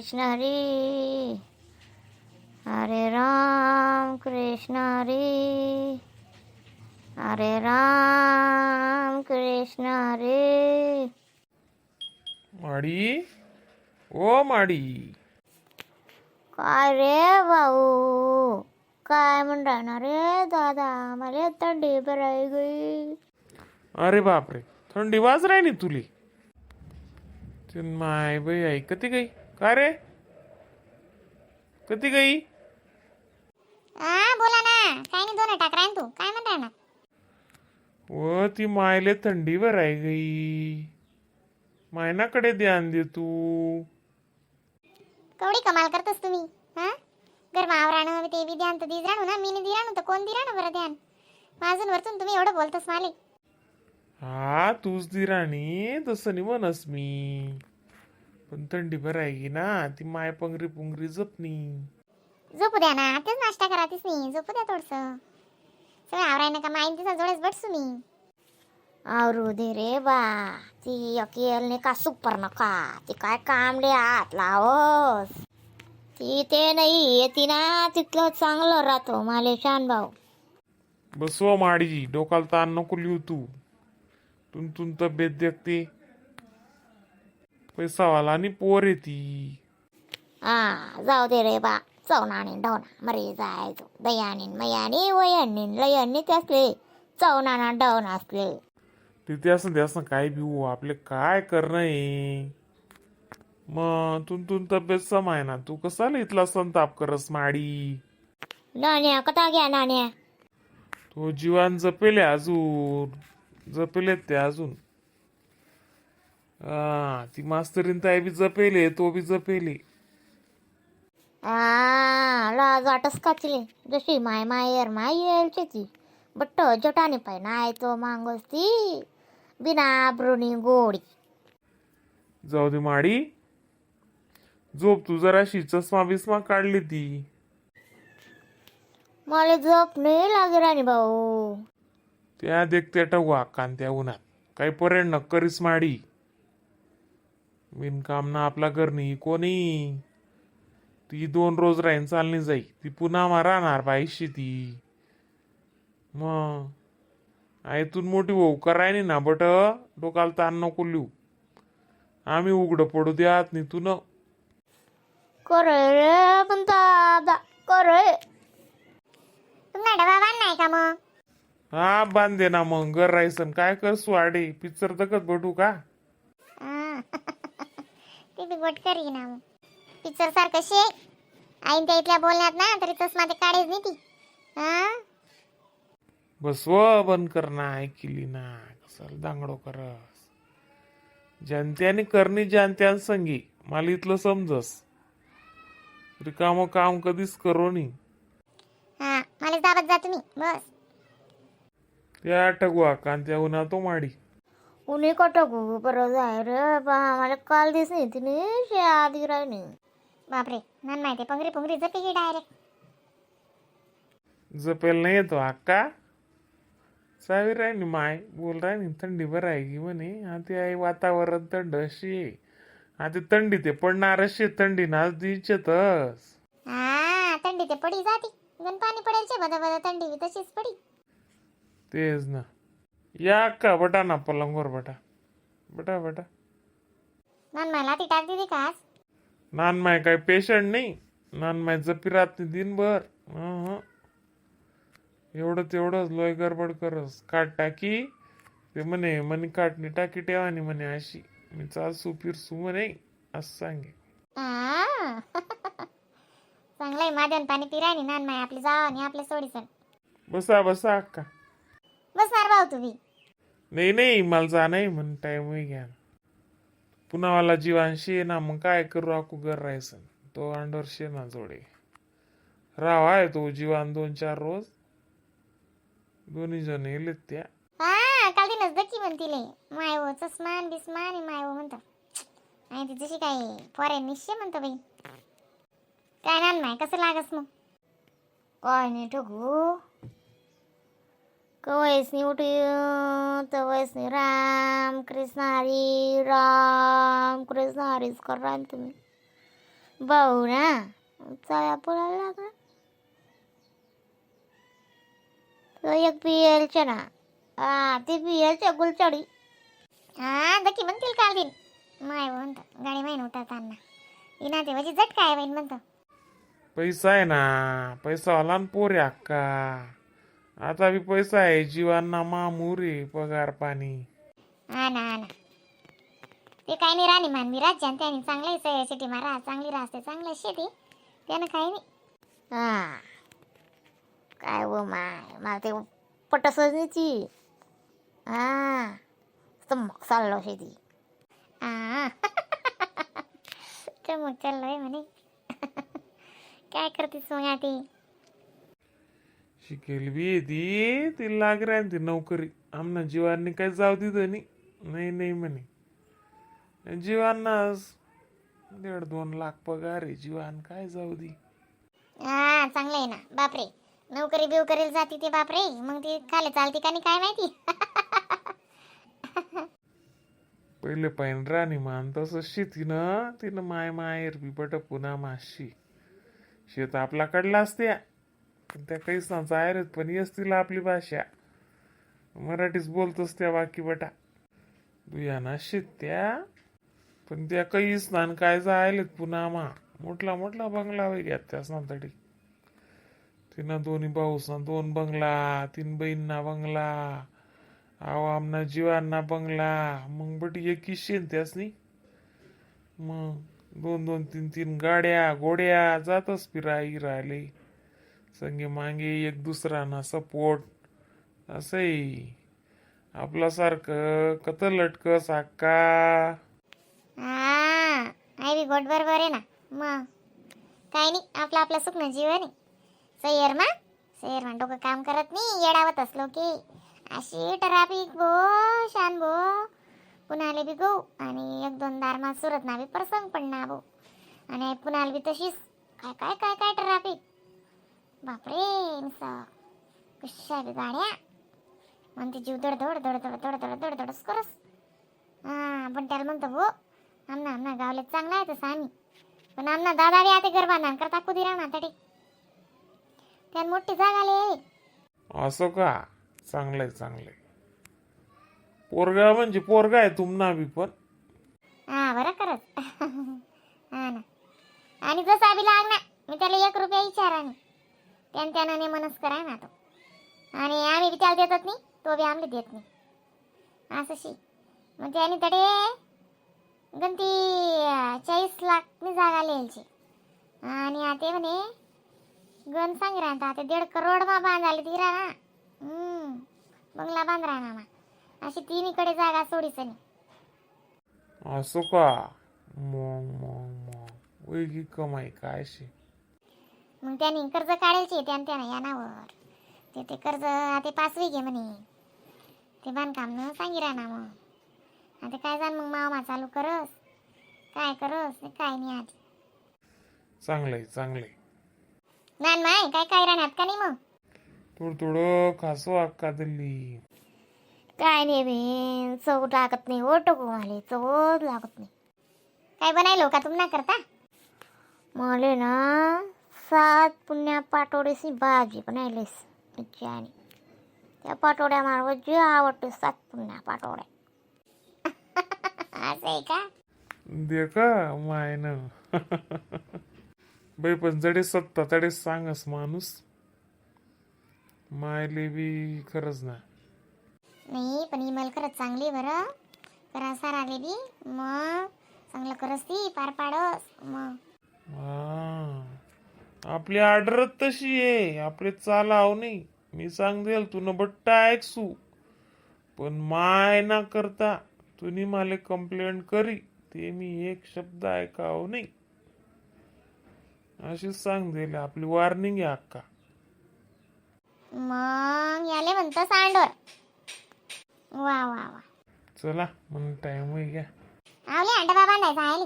Krishna Hari, Hare Ram Krishna Hari, Hare Ram Krishna Hari. माडी, ओ माडी. काय रे भाऊ, काय म्हण राहणार रे दादा? मला थंडी भराई गई. अरे बापरे, थंडी वाज राहिली तुली. ते माय बाई, आई कधी गई का रे? कधी गई? हा, बोला ना. काय नाही, दोन टाक राहीन. तू काय म्हणताय ना? व ती मायले थंडी भराय गई. मायनाकडे ध्यान दे तू. कवडी कमाल करतोस तुम्ही. हा, घर मावराणं ते बी ध्यान तर these राहणू ना. मी दी राहणू तर कोण दी राहणू बरं ध्यान? अजून वरतून तुम्ही एवढं बोलतोस माले. हा, तूच दी राणी, तसं नाही म्हणस मी, पण थंडी भराय ना, ती माय पंगरी पुंगरी जपनी. झोपू द्या ना. तेच नाश्ता करा तीच नाही. झोपू द्या थोडस. सगळं आवराय नका. माईन तिचा जोडेच बसू मी. आवरू दे रे बा. ती अकेलने का सुपर नका. ती काय कामडे हात लावस. ती ते नाही येती ना, तिथलं चांगलं राहतो माले शान भाऊ. बसव माडी, डोकाला ताण नको लिहू तू. तुम तुम तब्येत देखते. पैसावाला आणि पोर येती. हा, जाऊ दे रे बा. चवनाने डवना मरे जायचो. दयानी मयानी वयानी लयानी त्यासले चवनाना डवना असले. तिथे असं ते असं काय बिऊ, आपले काय करणं आहे मग? तुम तुम तब्येत समाय ना. तू कसाला इथला संताप करस माडी? नाण्या कथा घ्या नाण्या. तो जीवान जपेले, अजून जपेले ते अजून. हा, ती मास्तरीन ताई बी जपेले, तो बी जपेले. आ लाज वाटस का तिले? जशी माय मायर माय येलची ती बट्ट जटाने पाय नाय तो मांगस ती बिना ब्रुनी गोडी. जाऊ दे माडी, झोप तू जराशी. चष्मा बिस्मा काढली ती. मला झोप नाही लागे राणी भाऊ. त्या देखते टवा कान त्या उन्हात काही परेड न करीस माडी. बिनकाम ना आपला घरनी कोणी. ती दोन रोज राहीन, चालणी जाई. ती पुन्हा मा राहणार बाईशी ती. मग आईतून मोठी भाऊ करायनी ना बट. डोकाला ताण नको लिहू. आम्ही उघडं पडू द्यात नाही तू न. करे रे पण दादा, करे. तुम्हाला डबा बांधलाय का मग? हा, बांधे ना मग. घर राहायचं काय करसू आडे? पिक्चर दखत बटू का? हा. ते बी गोट करी ना मग. पिक्चर सारखं शे आईन त्या इथल्या बोलण्यात ना तरी चष्मा ते काढेच नाही ती. हा. बस व, बंद कर ना. ऐकिली ना, कसाला दांगडो करस? जनत्याने करणी जनत्यान संगी. मला इथलं समजस. रिकामं काम कधीच करो नी. हा, मलाच दाबत जा तुम्ही बस. त्या टगवा कान त्या उन्हा तो माडी. उन्ही कटकू बरं जाय रे बा. मला काल दिस नाही तिने शे आधी राहिली. बापरे, नन माहिती पंगरी पुंगरी जपी की डायरेक्ट. जपेल नाही येतो अक्का. चावी राहिली माय बोल राहिली, थंडी बरं आहे की म्हणे. हा, ते आहे वातावरण थंड अशी आहे. हा, ते थंडी ते पडणार अशी थंडी नाच दिसतस. हा, थंडी ते पडी जाती गण पाणी पडेल छे बदा बदा. थंडी बी तशीच पडी. तेच ना. या अक्का, बटा ना पलंगवर बटा बटा बटा. नन मला ती टाक दिली का आज? नानमाय काय पेशंट नाही. नानमाय जपी राहत नाही दिनभर. अहं. एवढं तेवढंच लोय गडबड करस. काट टाकी ते म्हणे, म्हणे काटणी टाकी ठेवानी म्हणे अशी. मी चालसू फिरसू म्हणे, असं सांगे. हा. चांगलंय. माध्यम पाणी पिरायनी नान माय आपली जाव आणि आपल्या सोडीसन. बसा बसा अक्का. बसणार भाऊ तुम्ही? नाही नाही, मला जा नाही म्हण. टाइम घ्या. पुनावाला जीवांशी आहे ना, मग काय करू? आकू घर राहायचं तो अंडर शे ना जोडे राव आहे तो जीवान 2-4 रोज. दोन्ही जण येलेत त्या. हा, काल दिनच दकी म्हणतीले माय हो चष्मान बिस्मान आणि माय हो म्हणतो आणि ती जशी काय फॉरेन निश्चय म्हणतो बाई. काय नान माय, कसं लागस मग? काय नाही ठगू. कवयसनी उठी तवयसनी राम कृष्ण हरी, राम कृष्ण हरीच कर राहिले तुम्ही. भाऊ ना चला बोलायला लागला. तो एक पिएलचे ना, हा ती पिएलच्या गुलचडी. हा दकी म्हणतील काल दिन माय म्हणतो गाडी माहीन उतरताना इना ते म्हणजे झटका आहे बहीण म्हणतो. पैसा आहे ना, पैसा आला ना पोरे अक्का. आता बी पैसा आहे जीवांना, मामूर आहे पगार पाणी. हा ना, हा ना. ते काही नाही, राणी मानवी राज्य आणि त्याने चांगलं सिटी मारा, चांगली राहते, चांगलं शेती त्यानं काही नाही. हा काय व माय, मला ते पटसच नाही ती. हा मग चाललो शेती. हा चमक चाललोय म्हणे. काय करतेस मग आती? शिकेल बी आहे ती, ती लाग राहील ती नोकरी. आमना जीवांनी काही जाऊ दिलं नाही. नाही नाही म्हणे, जीवांना 1.5-2 लाख पगार आहे, जीवान काय जाऊ दे. हा चांगलं आहे ना. बापरे, नोकरी बिवकरीला जाते ते. बापरे, मग ती खाली चालते का नाही काय माहिती. पहिले पाहिन राणी मान तसं शेतीनं तिनं माय माहेर बी बट पुन्हा माशी शेत आपल्याकडला असते, पण त्या काहीच ना जाहीर, पण येस तिला आपली भाषा मराठीच बोलतोस त्या. बाकी बटा दुयाना शेत त्या, पण त्या काहीच ना काय जायलेत पुन्हा मा मोठला मोठला बंगला वगैरे घ्यात त्याच ना तडी. तिनं दोन्ही भाऊस ना दोन बंगला, तीन बहीणना बंगला, अहो आमना जीवांना बंगला. मग बट एकीच शेण त्यासनी. मग दोन दोन तीन तीन गाड्या घोड्या जातच फिराई राहिले संगे मागे, एक दुसराना सपोर्ट. असंही आपल्यासारखं कत लटक साक्का. हा आई बी गोट बरोबर आहे ना. मग काही नाही, आपलं आपलं सुख ना जीवन आहे. सय्यर मा सय्यर मा डोकं काम करत नाही, येडावत असलो की अशी ट्रॅफिक भो शान भो. पुण्याला बी गो आणि एक दोन दार मा सुरत ना बी प्रसंग पडना भो आणि पुण्याला बी तशीच काय काय काय काय ट्रॅफिक. बापरे, नुसतं कशा बी गाड्या. म्हणते जीव धड धड धड धड धड धड धड धडच करस. हा पण त्याला म्हणतो भो, आमना आमना गावले चांगला आहे तसं आम्ही, पण आमना दादा बी आता घर बांधा करता कुदी राहणार तरी त्यान मोठी जागा आली. असं का? चांगलंय चांगलंय. पोरगा म्हणजे पोरगा आहे तुमना बी पण. हा बरं करत. हा ना, आणि जसा बी लाग ना, मी त्याला 1 रुपया विचारा नाही. त्यान त्यानं नाही मनस कराय ना तो, आणि आम्ही बी त्याला देतच नाही, तो बी आम्ही देत नाही असं शी. मग त्याने तडे गणती 40 लाखनी जागा लिहायची आणि आता म्हणे गण सांग राहता आता 1.5 करोड मा बांधायला ती राहा बंगला बांध राहा मा अशी तिन्हीकडे जागा सोडीच नाही. असं का? मग मग मग वेगळी कमाई काय अशी. मग त्यांनी कर्ज काढायचे त्यानं त्यानं या नावावर ते ते कर्ज आता पाचवी घे म्हणे ते बांधकाम न सांगी राहणार. मग आता काय जाण मग मामा चालू करस काय करस काय नाही आधी. चांगलंय चांगलंय. नान माय काय काय राहणार का नाही मग. थोडं थोडं खासो अक्का दिल्ली. काय नाही बे, चव लागत नाही हो टोकू, मला चवच लागत नाही. काय बनायलो का तुम्हाला करता? मला ना सात पुण्या पाटोळीची भाजी बनायलीस आणि त्या पाटोड्या मला जे आवडते, सात पुण्या पाटोड्या. असं आहे का? दे का मायनं बाई, पण जडे सत्ता तडे सांगस माणूस मायले बी खरंच ना. नाही पण ही मला खरंच चांगली आहे बरं करा सार आले बी मग चांगलं करस ती पार पाडस मग. हा आपली ऑर्डरच तशी आहे, आपले चालाव नाही. मी सांग देल तू न बट्टा ऐकसू, पण माय ना करता तुम्ही मला कंप्लेंट करी ते मी एक शब्द ऐकाव नाही. अशीच सांग देल, आपली वॉर्निंग आहे अक्का. मग याले म्हणतं सांडोर. वा वा वा. चला मग टाइम होई घ्या. आवले अंडा बांधायचा आहे.